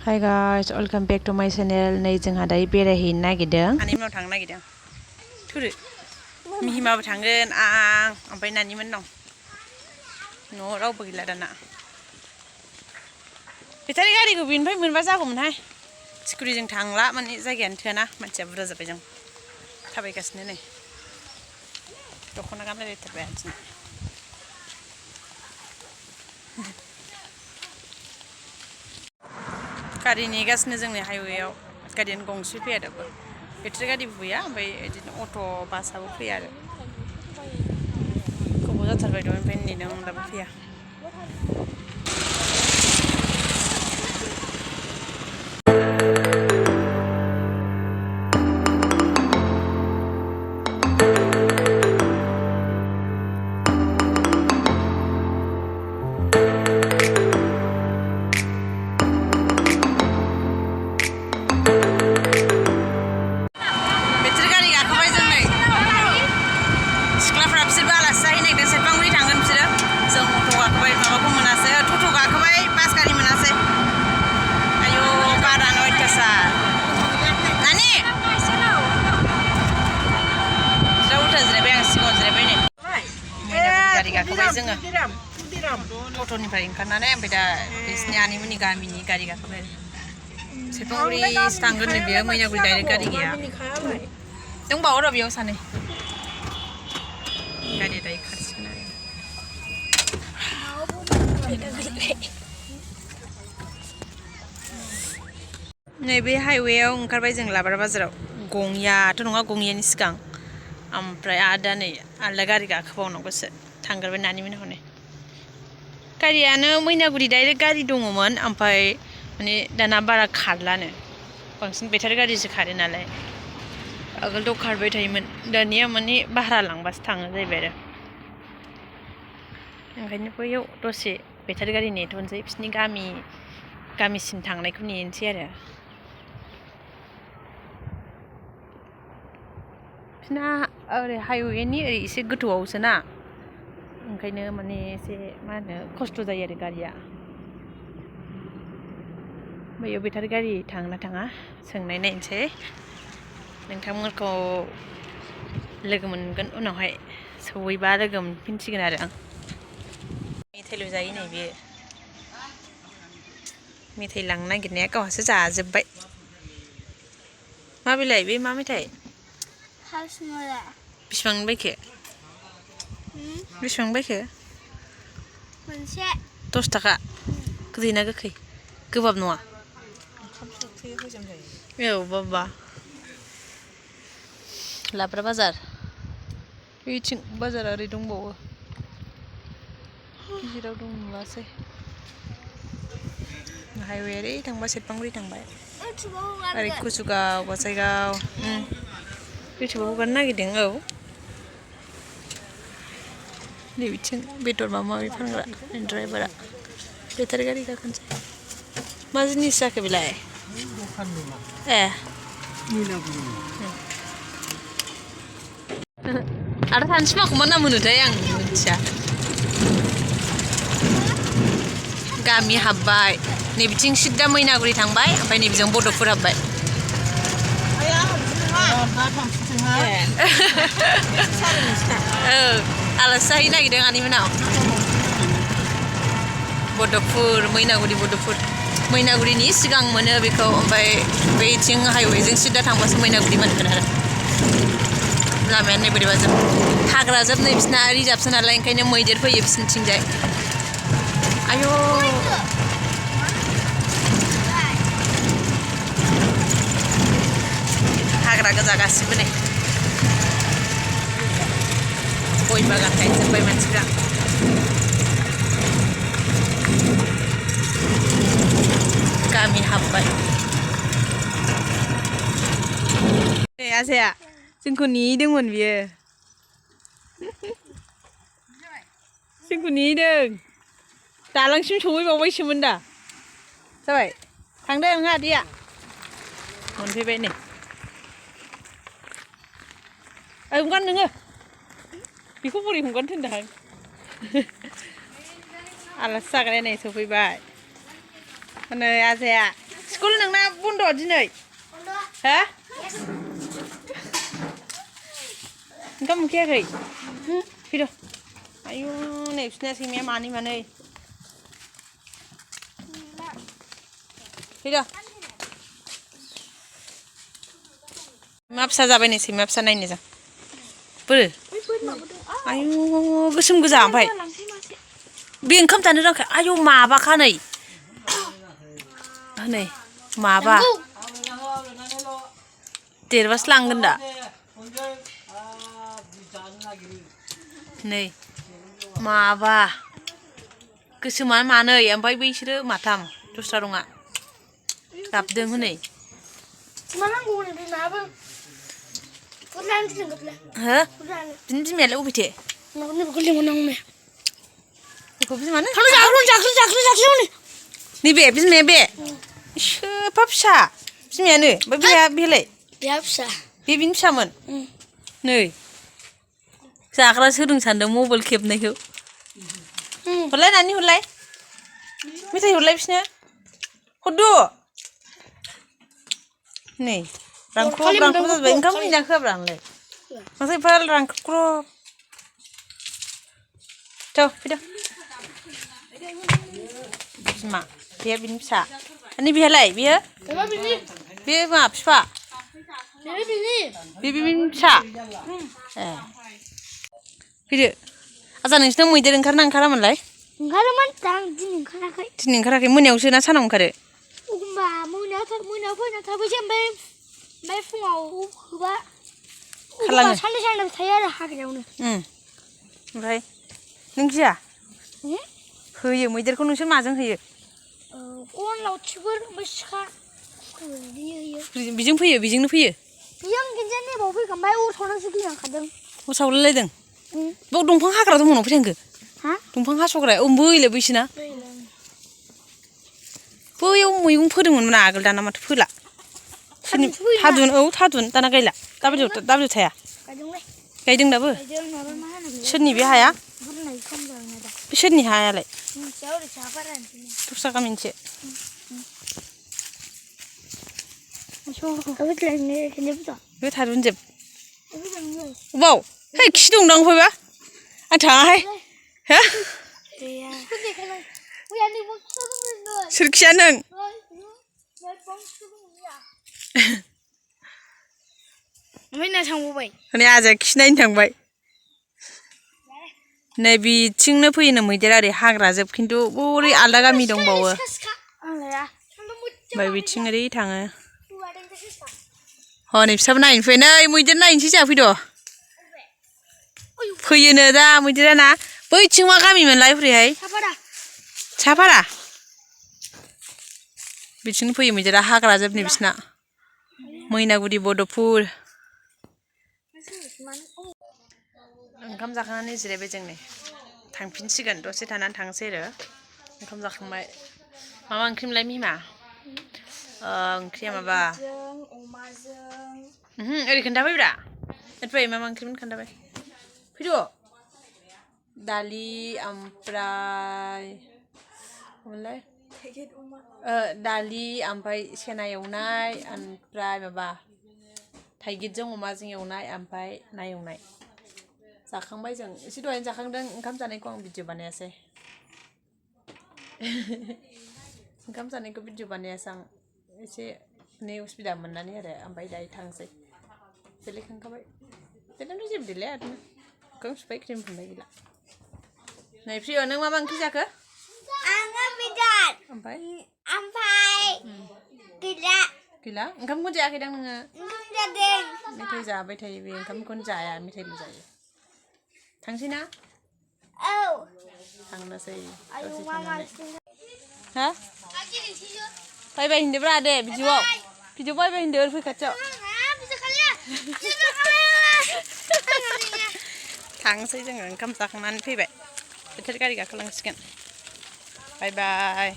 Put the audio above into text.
Hi guys, welcome back to my channel. नै जोंहा दायो बेरायहैनो नागिरदों। नानिमोनाव थांनो नागिरदों। थुरो। मिहिमाबो थांगोन आं ओमफ्राय नानिमोन दं। न'आव रावबो गैला दाना। बेटारि गारिखौ बेनिफ्राय मोनबा जागौमोनहाय। स्कुटिजों थांला माने जायगायानो थोआना मानसिया बुरजा जाबाय जों। थाबायगासिनो नै। दख'ना गानलायलायथारबाय आथिं। गारि नेगासिनो जोंनि हाइवेआव गारियानो गंसे फैया दाबो बेटारि गारिबो फैया ओमफ्राय बिदिनो अट' बासआबो फैया आरो गोबाव जाथारबाय दहायनिफ्रायनो नेदों दाबो फैया जोङो टट'निफ्राय ओंखारनानै ओमफ्राय दा बिसिनि आनैमोननि गामिनि गारि गाखोबाय सेरफांगुरिसो थांगोन नै बेयो मैनागुरि डाइरेक्ट गारि गैया दंबावो र' बेयाव सानै गारिया दायो खारसिगोन आरो नैबे हाइवेआव ओंखारबाय जों लाबार बाजाराव गंयाथ' नङा गंयानि सिगां ओमफ्राय दा नै आलदा गारि गाखोबावनांगौसो थांग्रोबाय नानिमोन हनै गारियानो मैनागुरि डाइरेक्ट गारि दङमोन ओमफ्राय माने दाना बारा खारलानो बांसिन बेटारि गारिसो खारो नालाय आगोलथ' खारबाय थायोमोन दानिया माने भारा लांबासो थाङो जाहैबाय आरो ओंखायनो बैयाव दसे बेटारि गारि नेथ'नोसै बिसिनि गामिसिम थांनायखौ नेनोसै आरो बिसिना ओरै हाइवेनि ओरै एसे गोथौआवसो ना ओंखायनो माने एसे मा होनो खस्थ' जायो आरो गारिया बैयाव बेटारि गारि थाङोना थाङा सोंनाय नायनोसै नोंथांमोनखौ लोगो मोनगोन उनावहाय सहैबा लोगो मोनफिनसिगोन आरो आं मेथाइल' जायो नै बेयो मेथाइ लांनो नागिरनाया गावहासो जाजोब्बाय मा बिलाइ बे मा मेथाइ बेसेबां बायखो बेसेबां बायखो मोनसे 10 थाखा गोदै ना गोखै गोबाब नङा औ बाबा लाब्रा बाजार बेथिं बाजारा ओरै दंबावो गिदिराव दं नुवासै हाइवे ओरै थांबा सेरफांगुरि थांबाय ओरै कुसुगाव गसाइगाव इउटुबाव हगारनो नागिरदों औ नैबिथिं बेदर माबा माबि फानग्रा ड्राइभारा बेटारि गारि गाखोनोसै मा जिनिस जाखो बेलाय ए आरो थानो सिमाखौ मा नाम होनोथाय आं मिथिया गामि हाबबाय नैबिथिं सिद्दा मैनागुरि थांबाय ओमफ्राय नैबिजों बड'फुर हाबबाय आलासि जाहैनो नागिरदों आनैमोनाव बड'फुर मैनागुरि बड'फुर मैनागुरिनि सिगां मोनो बेखौ ओमफ्राय बैथिं हाइवेजों सिदा थांबासो मैनागुरि मोनगोन आरो लामायानो नै बोरैबाजोब हाग्राजोब नै बिसिना रिजार्भसो नालाय ओंखायनो मैदेर फैयो बिसिनिथिंजाय आयौ हाग्रा गोजा गासिबो नै गय बागान गायजोब्बाय मानसिफ्रा गामि हाबबाय ए आजाया जोंखौ नेदोंमोन बियो जोंखौ नेदों दालांसिम सहैबावबायसोमोन दा जाबाय थांदों नोंहा आदैया मोनफैबाय नै हमगान नोङो बेखौ बोरै हमगान थोनदां आलासि जाग्राया नै सफैबाय नै आजाया स्कुल नोंना बन्द दिनै हा ओंखाम उखैयाखै फैद' आयु नै बिसिना सैमाया मानै मानै फैद' मा फिसा जाबाय नै सैमा फिसा नायनो जों बोरो आयु गोसोम गोजा ओमफ्राय बे ओंखाम जानो रोङाखै आयु माबाखा नै नै माबा देरबासो लांगोन दा नै माबा गोसोमा मानै ओमफ्राय बैसोरो माथाम दस्रा दङा गाबदों हनै हो बिनि बिमायालाय अबेथो बेखौ बिमानो नैबे बिमाया बे एफा फिसा बिमायानो ओमफ्राय बेलाय बे बिनि फिसामोन नै जाग्रासो रों सान्दों मबाइल खेबनायखौ हरलाय नानि हरलाय मेथाइ हरलाय बिसनो हरदो नै रांख्रब जाजोब्बाय ओंखाम हैना होआब्रा आंलाय माथो एफा रांख्रब थ' फैद' बिमा बेयो बिनि फिसा नै बेहालाय बेयो बे मा बिफा बे बिनि फिसा ए फैदो आजा नोंसिनाव मैदेर ओंखारना ओंखारामोनलाय ओंखारोमोन दिनै ओंखाराखै दिनै ओंखाराखै मोनायावसो ना सानाव ओंखारो एखमबा मोनायाव फैना थाफैसै ओमफ्राय फुङाव होबा खालाङो साननै सानथाम थायो आरो हाग्रायावनो ओमफ्राय नों गिया होयो मैदेरखौ नोंसोर माजों होयो गन लावथिफोर ओमफ्राय सिखा बिदि होयो बेजों फैयो बेजोंनो फैयो बेजों खनसे नेबाव फैखांबाय अर सावनासो गिनांखादों अर सावलायलायदों बाव दंफां हाग्रा दङ नाव फैथांखो दंफां हास'ग्राया बैलाय बैसोना बैयाव मैगं फोदोंमोन ना आगोल दाना माथो फोला थादुन थादुन दाना गायला दाबायदियाव थाया गायदों दाबो सोरनि बे हाया बे सोरनि हायालाय दस्रा गामिनिसो बे थारुनजोब अबाव है खि दंदां फैबा आं थाङाहाय हो सोर खिया नों ओमफ्राय ना थांबावबाय हनै आजाया खि नायनो थांबाय नै बिथिंनो फैयोनो मैदेर ओरै हाग्रा जोब खिन्थु ओरै आलदा गामि दंबावो ओमफ्राय बिथिं ओरै थाङो हनै फिसाबो नायनो फै नै मैदेर नायनोसै जोंहा फैद' फैयोनो दा मैदेरा ना बैथिं मा गामिमोनलाय हरैहाय साफारा बिथिंनो फैयो मैदेरा हाग्रा जोबनि बिसिना मैनागुरि बड'फुर ओंखाम जाखांनानै जिरायबाय जों नै थांफिनसिगोन दसे थानानै थांसै आरो ओंखाम जाखांबाय माबा ओंख्रिमोनलाय मिमा ओंख्रिया माबा ओरै खोन्थाफैब्रा फै मा ओंख्रिमोन खोन्थाबाय फैद' दालि ओमफ्राय मामोनलाय दालि ओमफ्राय सेना एवनाय ओमफ्राय माबा थाइगिरजों अमाजों एवनाय ओमफ्राय ना एवनाय जाखांबाय जों एसे दहायनो जाखांदों ओंखाम जानायखौ आं भिडिअ बानायासै ओंखाम जानायखौ भिडिअ बानायासै आं एसे उसुबिदा मोननानै आरो ओमफ्राय दायो थांसै देलायखांखाबाय देलायनाय जेबो देलाया आरो मोखां सुबाय क्रिम फुनबाय गैला नै प्रिय नों मा ओंख्रि जाखो आङो बेदर ओमफ्राय गैला ओंखामखौनो जायाखैदां नोङो मेथाइ जाबाय थायो बे ओंखामखौनो जाया मेथाइल' जायो थांसै ना थांनोसै दसे थानानै हा बायबाय होनदोब्रा दे भिडिअआव बायबाय होनदो ओरै फै खाथियाव थांसै जोङो ओंखाम जाखांनानै फैबाय बोथोर गारि गाखोलांसिगोन बाय बाय